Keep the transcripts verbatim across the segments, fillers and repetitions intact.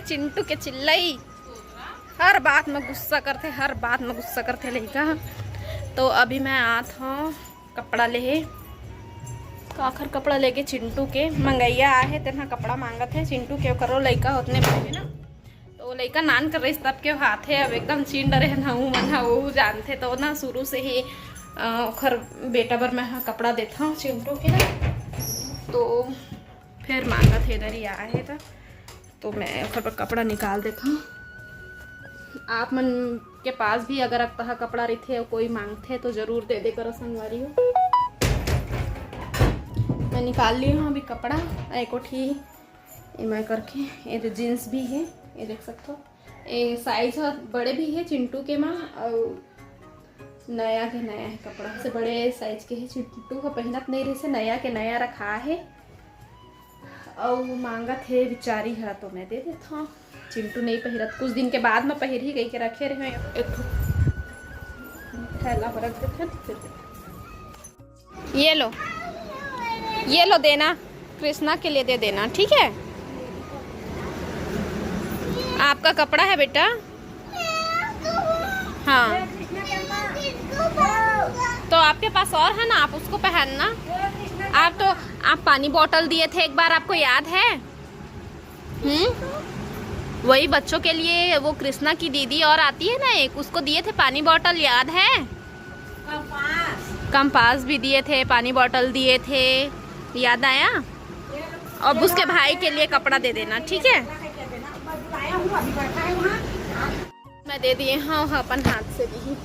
चिंटू के चिल्लई, हर बात में गुस्सा करथे, हर बात में गुस्सा करथे लइका। तो अभी मैं आत हूँ कपड़ा लेहे, काखर कपड़ा लेके चिंटू के मंगैया आहे, तेन ह कपड़ा मांगत हे चिंटू के, ओकरो लइका ओतने बड़े हे ना, तो लइका नान कर रहिस तब के हाथ हे, अब एकदम चिन डरे हे ना, ऊ मन ह ऊ जानथे, तो ना शुरू से ही अ, ओखर बेटा बर मैं ह कपड़ा देथव चिंटू के ना, तो फिर मांगत हे इधर ही आए हे त, तो मैं ओखर बर कपड़ा निकाल देथव। आप मन के पास भी अगर अकतहा कपड़ा रहिथे अउ कोई मांगथे तो जरूर दे दे करो संगवारी हो। मैं निकाल ली हूँ अभी कपड़ा, एको ठी एमा करके, ये तो जींस भी है, ये देख सकते हो, ये साइज ह बड़े भी है चिंटू के माँ, और नया के नया है कपड़ा, से बड़े साइज के है, चिंटू ह पहिनत नहीं रहिसे, नया के नया रखा है। अउ मांगत हे बिचारी ह, तो मैं दे देत हव। चिंटू नहीं पहिरत, कुछ दिन के बाद में पहिरही कहि के रखे रहे एक ठो थैला में रख देथे, फिर ये लो, ये लो देना, कृष्णा के लिए दे देना, ठीक है? आपका कपड़ा है बेटा। हाँ, तो आपके पास और है ना, आप उसको पहनना। आप तो, आप पानी बोतल दिए थे एक बार, आपको याद है? हम्म, वही बच्चों के लिए, वो कृष्णा की दीदी और आती है ना एक, उसको दिए थे पानी बोतल, याद है? कंपास भी दिए थे, पानी बोतल दिए थे, याद आया? अब उसके भाई के लिए कपड़ा दे देना, ठीक है? मैं दे दिए, हाँ, हाँ, अपन हाथ से दी।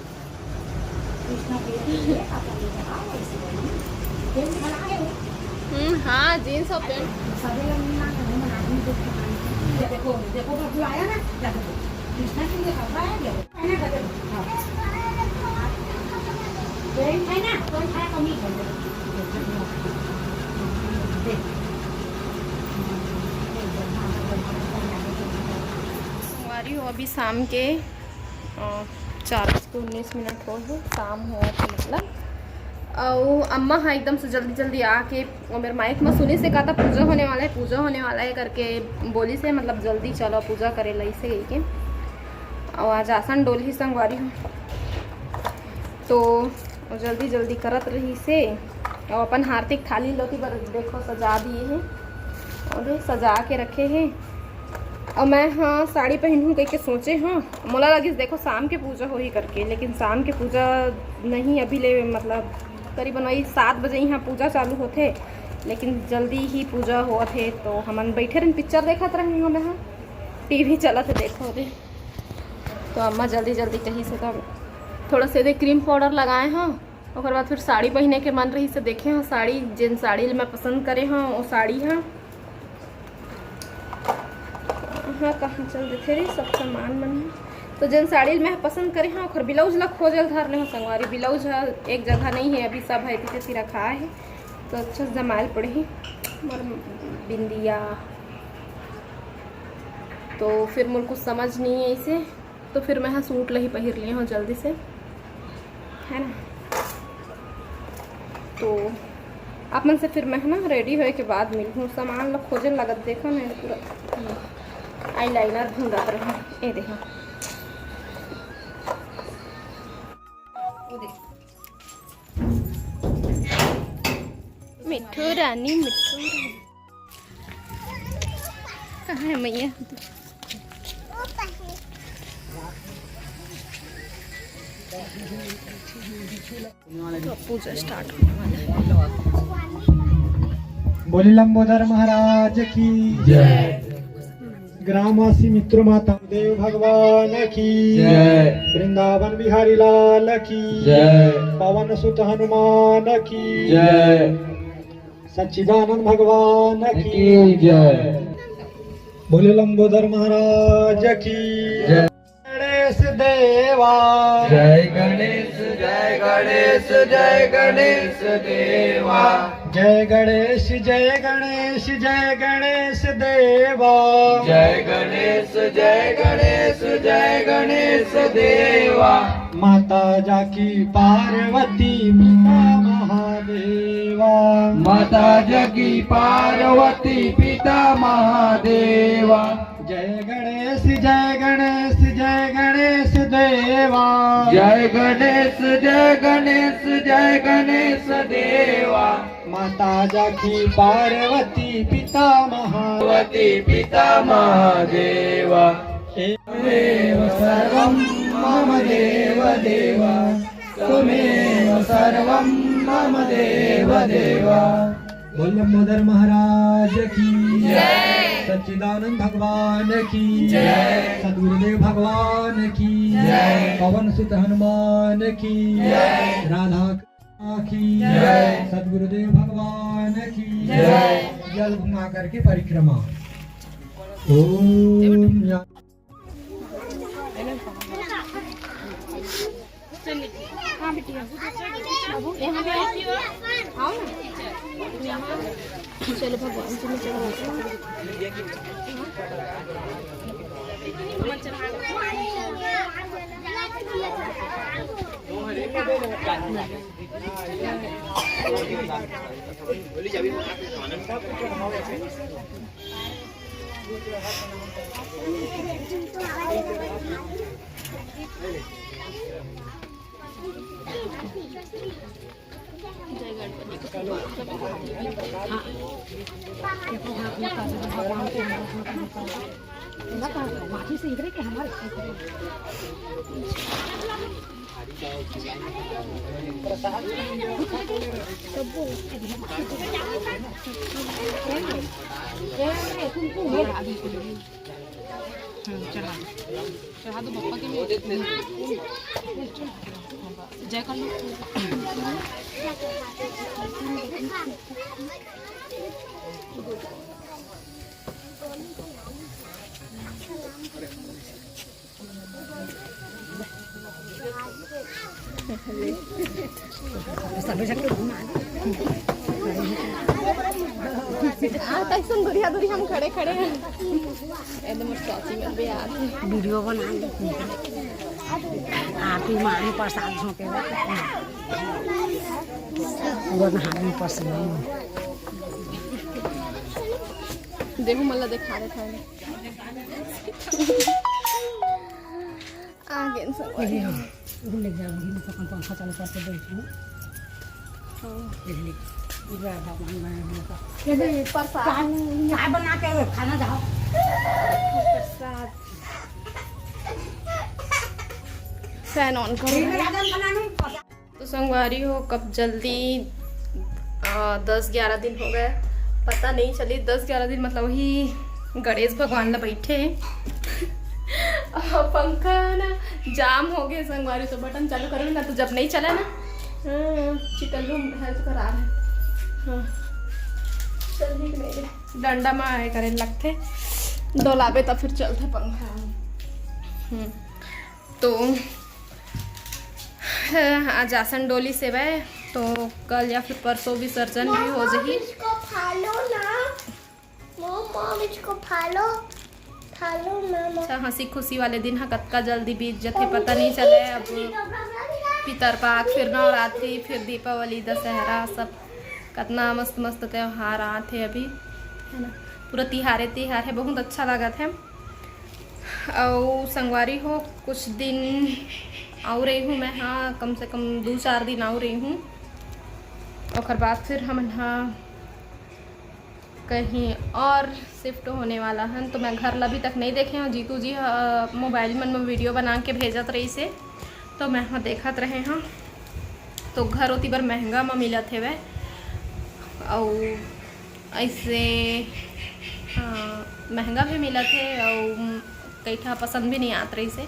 हम्म, हाँ, जींस और पैंट। संगवारी हो, अभी शाम के अ, चार बज के उन्नीस मिनट हो हे, शाम हो के मतलब। अउ अम्मा हा एकदम से जल्दी जल्दी आके, वो मेरे माइक में सुनी से कहा था पूजा होने वाला है, पूजा होने वाला है करके बोली से, मतलब जल्दी चलो पूजा करे लाई से कही के। अउ आज आसन डोल ही संगवारी हो, तो जल्दी जल्दी करत रही से। अउ अपन हार्दिक थाली लोती बर देखो सजा दिए हैं, और सजा के रखे हैं। अउ मैं, हाँ, साड़ी पहनहूँ कहिके सोचे, हाँ, मोला लगिस देखो शाम के पूजा होही करके, लेकिन शाम के पूजा नहीं, अभी ले मतलब करीबन वही सात बजे यहाँ पूजा चालू होथे, लेकिन जल्दी ही पूजा होत हे। तो हमन बैठे रहन, पिक्चर देखत रहन, हमन ह टीवी चलत हे, देखो रे। तो अम्मा जल्दी जल्दी कही से तब थोड़ा से दे क्रीम पाउडर लगाए हाँ, ओकर बाद फिर साड़ी पहने के मन रही से देखे हाँ साड़ी, जेन साड़ी ल मैं पसंद करे हाँ वो साड़ी हाँ। हाँ, कहाँ चल देथे रे सब सामान मन ह। तो जेन साड़ी ल मैं पसंद करे हाँ, ओकर ब्लाउज ला खोजे ल धर ले हाँ संगवारी। ब्लाउज ह एक जगह नहीं है, अभी सब है पीछे रखा है, तो अच्छा से जमाए ल पड़ही। मोर बिंदिया, तो फिर मोर कुछ समझ नहीं है इसे, तो फिर मैं हाँ सूट ला ही पहिर लिए हूँ जल्दी से, है ना। तो आप मन से फिर मैं ना रेडी होए के बाद मिलहूँ। सामान ला खोजे लगत, देखो ना, पूरा eyeliner ढूंढत रहूँ। ये देखो, वो देखो, मिठू रानी, मिठू रानी। कहाँ है मैया? तो पूजा स्टार्ट होने वाला है। बोली लंबोदर महाराज की जय। ग्रामवासी मित्र माता देव भगवान की जय। वृंदावन बिहारी लाल की जय। पवन सुत हनुमान की जय। सच्चिदानंद भगवान की जय। बोले लंबोदर महाराज की जय। गणेश देवा। जय गणेश, जय गणेश, जय गणेश देवा। जय गणेश, जय गणेश, जय गणेश देवा। जय गणेश, जय गणेश, जय गणेश देवा। माता जाकी पार्वती पिता महादेवा। माता जाकी पार्वती पिता महादेवा। जय गणेश। जय गणेश, जय गणेश देवा। जय गणेश, जय गणेश, जय गणेश देवा। माता जाकी पार्वती पिता महा पार्वती पिता महादेवा। त्वमेव सर्वं मम देव देवा। त्वमेव सर्वं मम देव देवा। बोल लंबोदर महाराज की जय। सच्चिदानंद भगवान की जय। सदगुरुदेव भगवान की जय। पवन सुत हनुमान की जय। राधा की जय। सदगुरुदेव भगवान की जय। जल घुमा करके परिक्रमा। ओम या- हाँ बिटिया, बाबू, यहाँ पे आओ। आओ ना। यहाँ, चलो भगवान जी में चलो। हम्म, चढ़ा दो। चढ़ा दो पप्पा के लिए। जय कर लो। आ, तैसन दुरिहा दुरिहा हम खड़े खड़े हैं। एकदम चाची में भी आ गई। वीडियो बना ले। आरती मानी प्रसाद झोंके बा। पूरा नहाने पर से नहीं। देखो मल्ला दिखा रहे थे। आ गए सब। ये ले, हाँ, वो ले जाओ, वही में अपन पंखा चालू करके बैठ जाओ। हाँ। ये ले, पूरा भगवान बनाए हम लोग का। ये ले, प्रसाद। चाय, चाय बना के खाना जाओ। प्रसाद। फैन ऑन करो। ये ले, राजन बना लो, प्रसाद। तो संगवारी हो, कब जल्दी, आ, दस ग्यारह दिन हो गए, पता नहीं चली। दस ग्यारह दिन मतलब वही गणेश भगवान ला बैठे हैं। और पंखा ना जाम हो गए संगवारी, तो बटन चालू करो ना, तो जब नहीं चला ना, हाँ, चिकल्लू हेल्थ खराब है। हाँ, चल ठीक नहीं है। डंडा में आए करे लगते, डोलाबे तब फिर चलते पंखा। हम्म, तो आज आसन डोली सेवा है, तो कल या फिर परसों विसर्जन भी हो जाही। इसको फालो ना, मॉम, मॉम, इसको फालो, फालो ना, मॉम। अच्छा, हंसी खुशी वाले दिन हा कतका जल्दी बीत जथे, पता नहीं चले। अब पितरपाक, फिर नवरात्रि, फिर दीपावली, दशहरा, सब कतना मस्त मस्त त्योहार आत हे अभी, है ना। पूरा तिहारे तिहार है, बहुत अच्छा लागत है। अउ संगवारी हो, कुछ दिन अउ रही हूँ मैं, हाँ, कम से कम दो चार दिन अउ रही हूँ। ओकर बाद फिर हमन हा कहीं और शिफ्ट होने वाला हन, तो मैं घर ला अभी तक नहीं देखे हूँ। जीतू जी ह मोबाइल मन में वीडियो बना के भेजत रहिसे, तो मैं ह देखत रहे हूँ। तो घर ओती बर महंगा म मिलत हेवय, अउ ऐसे, हाँ, महंगा भी मिलत हे, अउ कई ठा पसंद भी नहीं आत रहिसे,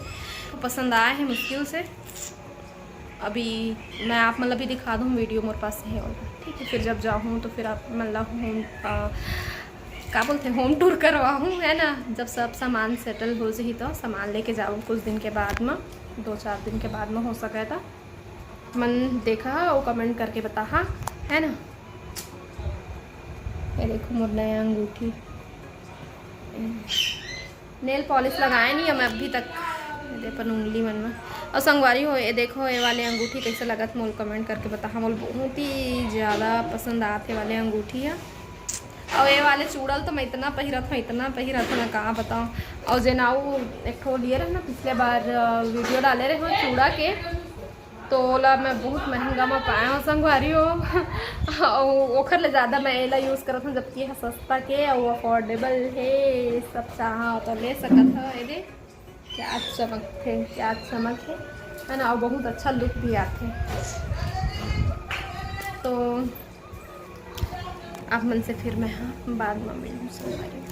तो पसंद आए हे मुश्किल से। अभी मैं आप मन ला भी दिखा दूँ, वीडियो मोर पास है और ठीक है, फिर जब जाहूँ तो फिर आप मन ला होम, अ, का बोलते हैं, होम टूर करवाहूँ, है ना। जब सब सामान सेटल हो जाही तो सामान लेके जाऊँ कुछ दिन के बाद में, दो चार दिन के बाद में हो सके तो। मन देखा और कमेंट करके बताहा, है ना। ये देखो मोर नया अंगूठी। नेल पॉलिश लगाए नहीं है मैं अभी तक, ये अपन उंगली मन में। और संगवारी हो, ये देखो, ये वाले अंगूठी कैसे लगत, मोल कमेंट करके बताहा। मोल बहुत ही ज़्यादा पसंद आत हे वाले अंगूठी है। अउ ये वाले चूड़ा ल तो मैं इतना पहिरत हूँ, इतना पहिरत हूँ, मैं का बताऊँ। अउ जेन अउ एक ठो लिए रहे ना, पिछले बार वीडियो डाले रहे हो चूड़ा के, तो ओला मैं बहुत महंगा में पाए हूँ संगवारी हो। अउ ओखर ले ज़्यादा मैं एला यूज़ करत हूँ, जबकि ये सस्ता के अउ अफोर्डेबल हे। सब चाहा तो ले सकत हो। ये दे क्या चमकथे, क्या चमक है, है ना। अउ बहुत अच्छा लुक भी आथे। तो आप मन से फिर मैं, हाँ, बाद में मिलूँ संगवारी।